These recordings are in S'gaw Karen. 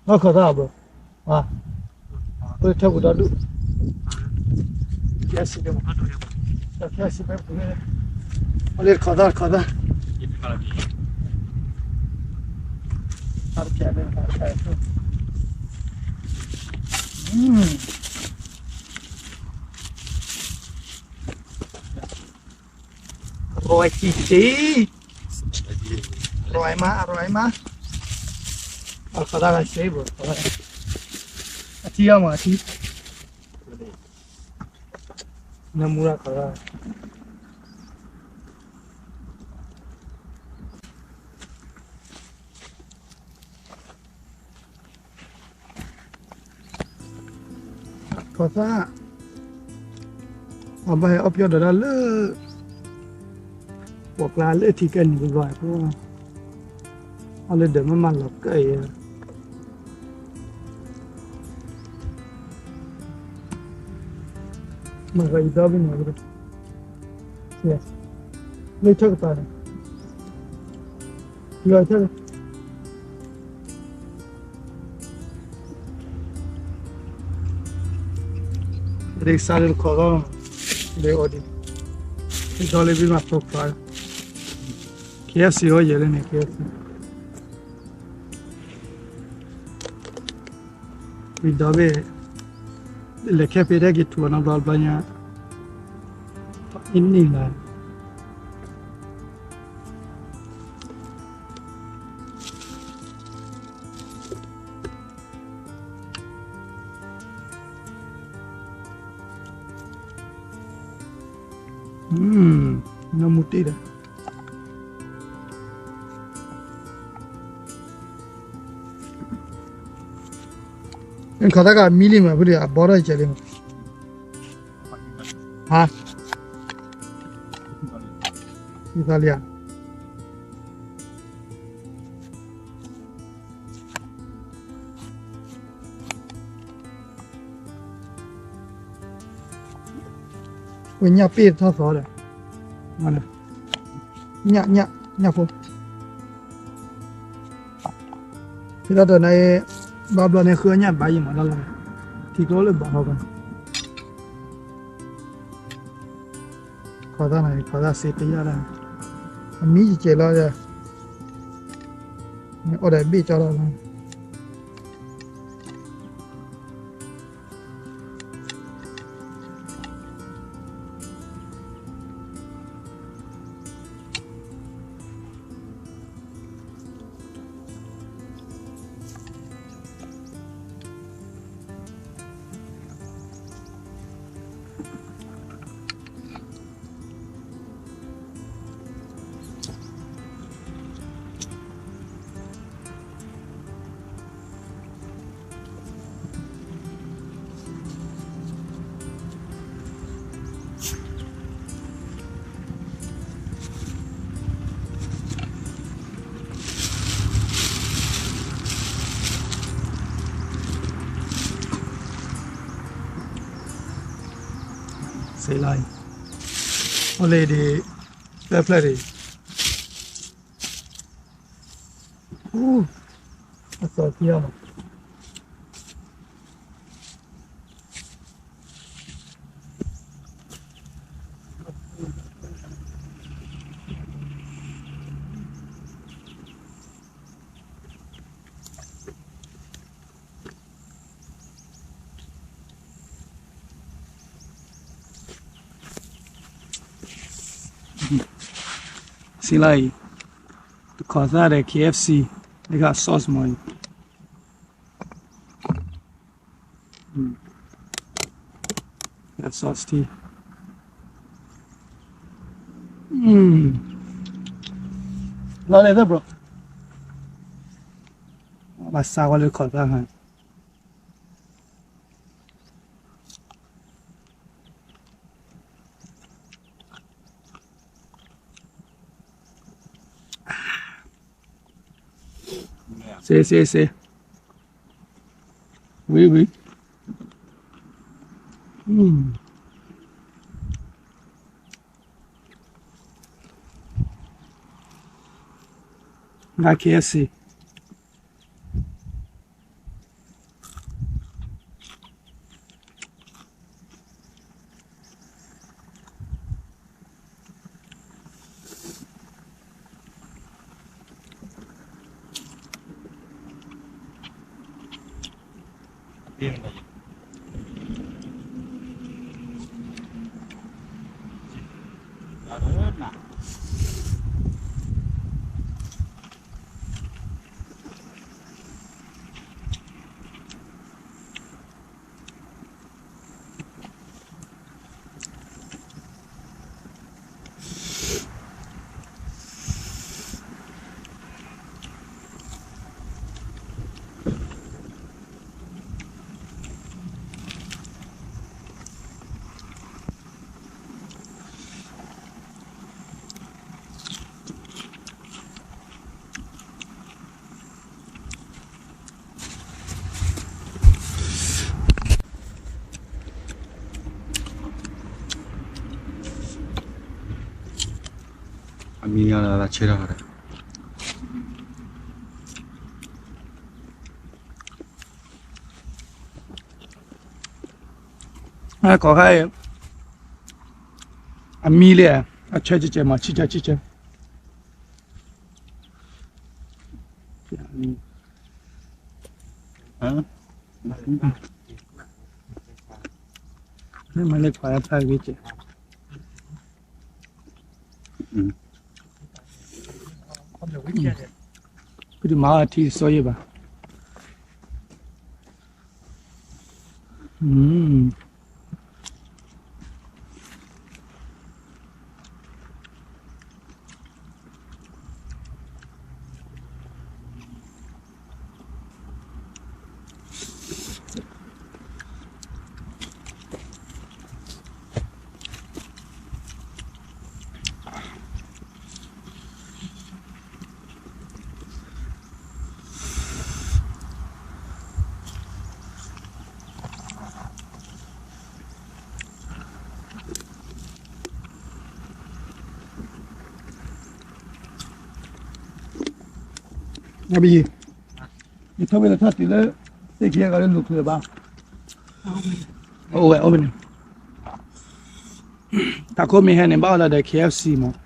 ဘၣ်ခီၣ်သၣ်အဘျီ, အ, ပထၢပူၤဒီဒူၣ်, ခဲစံး, ခဲစံးဖဲပူၤန့ၣ်, အလၢတခီၣ်သၣ် တခီၣ်သၣ်, တခီၣ်သၣ်, အဝဲကံကံ, အရိမး အရိမး, အခီၣ်သၣ်ကဆ့ဘိ, အထံအီမး အထံ, နမူရခီၣ်သၣ် ခီၣ်သၣ်, အဘၣ်ဟဲအီၣ်ပျီၢ်ဒီးတၢ်လၢ ပှၤကျါလၢထံကဲနံၤဘျီဘျီအဃိ, အီၣ်လၢဒီးမ့ၢ်မၤလီၤကၢအံၤ, မၤဂ့ၤအံၤဒီဘ့ၣ်န့ၣ်, လၢထၢၣ်ကပၤန့ၣ်, လီၤထၢၣ် ဒ်စးလၢတခီၣ်သၣ်, ဒ်အီၤဒ်, ဒ်ထီၣ်လၢဘ့ၣ်မၤဖိခွါ, ခဲစံးအီၤယဲၢ်လၢန့ၣ် ခဲစံး, ဝံၤဒီဘ့ၣ်, လဲၤခဲဖဲဒၣ်က့ၤထူၣ်အီၤနီတဘျီဘျီညါ, အ့ၣ်န့ၣ်လၢ နမူတ့ၢ်ဒီး, ခီၣ်သၣ်ကမံလံမး ဖုလံ အဘီထီၣ်ကဲလံမး, ဟါ, သးလံဧါ. ဝဲညၣ်ပ့ၢ်ထီၣ်သီဒီး, ညၣ်, ညၣ်ဖိ, ဖဲတၢ်တနၤ, ဘၣ်ဘျီန့ၣ်ဃုအီၣ်ညၣ်ဘါယံၤမးလီၤလီၤ, ထံကျိလၢဘၣ်ဟီဘၣ် ခီၣ်သၣ်န့ၣ် ခီၣ်သၣ်စ့တယၢ်ဒၣ်, အမံယကဲလီၤ, အီၣ်ဒီးဘ့ၣ်ကၠီလီၤ. စ့လါအံၤ, အိၣ်လၢဒ်, သၢဖျၢၣ်ဒ်, အသီခံလီၤ. စ့လါအံၤ, တခီၣ်သၣ်ဒီး K F C, လၢက sauce မ့ၢ်အံၤ, sauce ထံ, လီၤလဲၣ်သၢ bro, ဘၣ်ဆါဝဲလၢခီၣ်သၣ်ဟါ စ့ စ့ စ့, ဝံၤ ဝံၤ, န K F C. အမံၤလၢဆၢထီၣ်ဒီး အကိးခါအံၤ အမံၤလံ, အဆၢကဲကဲမး ဆံကဲဆံကဲ, မ့ၢ်မၤလၢခွါဖးဂ့ၤကဲ, ပတမၤအီၤထံစီယဲဘၣ်. အဘယံၤ, ယထီၣ်ဝဲလၢထီၣ်တုၤလၢ သ့ၣ်ခံဂၤလၢလူၤချုးဘၣ်, အိၣ်ဝဲအိၣ်ဝဲန့ၣ်, တၢ်ခိၣ်မ့ၢ်ဟဲန့ၣ် ဘၣ်အီၤလၢဒီး K F C မး.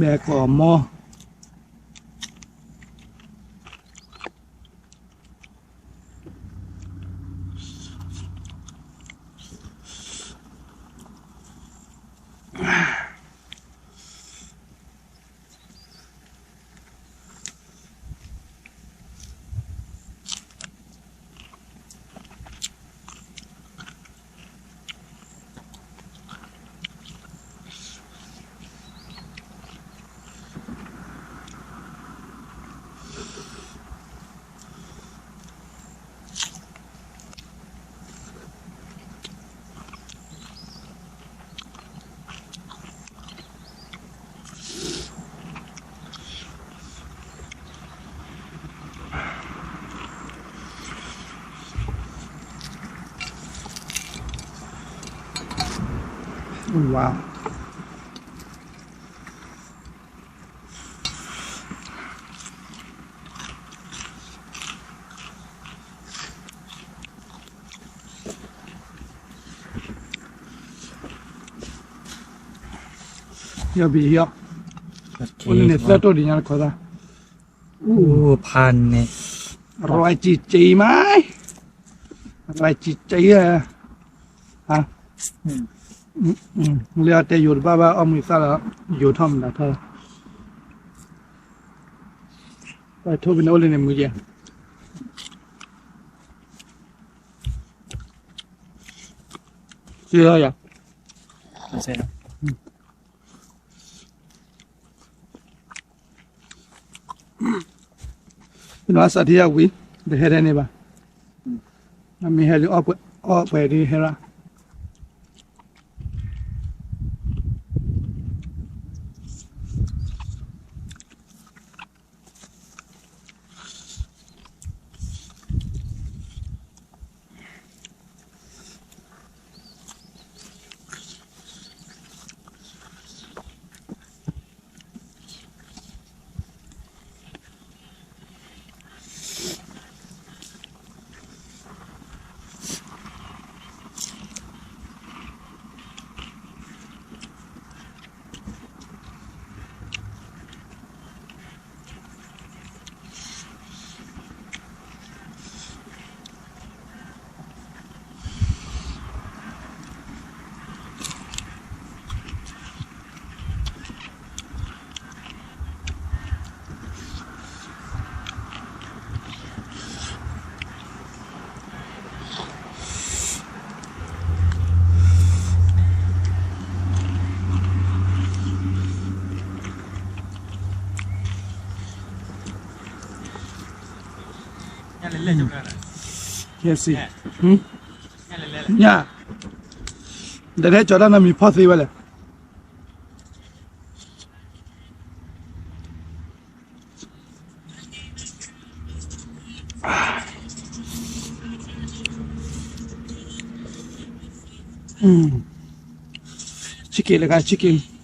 မဲာ်ကီၢ်မီ Wow. ယဘံယီၤ, အိၣ်န့ၣ်သၢတိၢ်ဒံးညါတခီသၣ်, အိၣ်ဖးန့ၣ်, အရၢၢ်ကံကံမး, အရၢၢ်ကံကံ, လၢအတဲယိၤတဘၣ်ဘၣ် အီၣ်မ့ၤသၣ်လီၤ, ယိၤထီၣ်မနုၤထီၣ်, ပှၤထိၣ်ဖဲန့ၣ်အိၣ်လၢန့ၣ်မုၢ်ယဲ, သ့လီၤယၤ ပနီၢ်စးထံယဝံၤ, တဟဲထဲန့ၣ်ဘၣ်, အမ့ၢ်ဟဲလၢအီၣ်ပှဲၤဒ်ဟဲရၣ်. ညါ, တဟဲကၠီၤတၢ်နီတမံၤဖီၣ်သ့ဝဲလဲၣ်. ဆံက့ၤလၢခါ ဆံက့ၤခီၣ်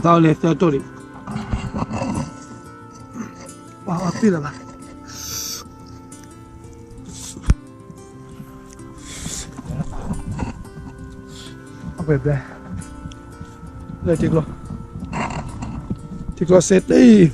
သီၣ်လဲၤသၢတိၢ်လံ, ပှၤအီၣ်သ့ၣ်လၢၤဘၣ်. ဝဲဘျဲ, လၢထံကျိ, ထံကျိစ့တ့ၢ်,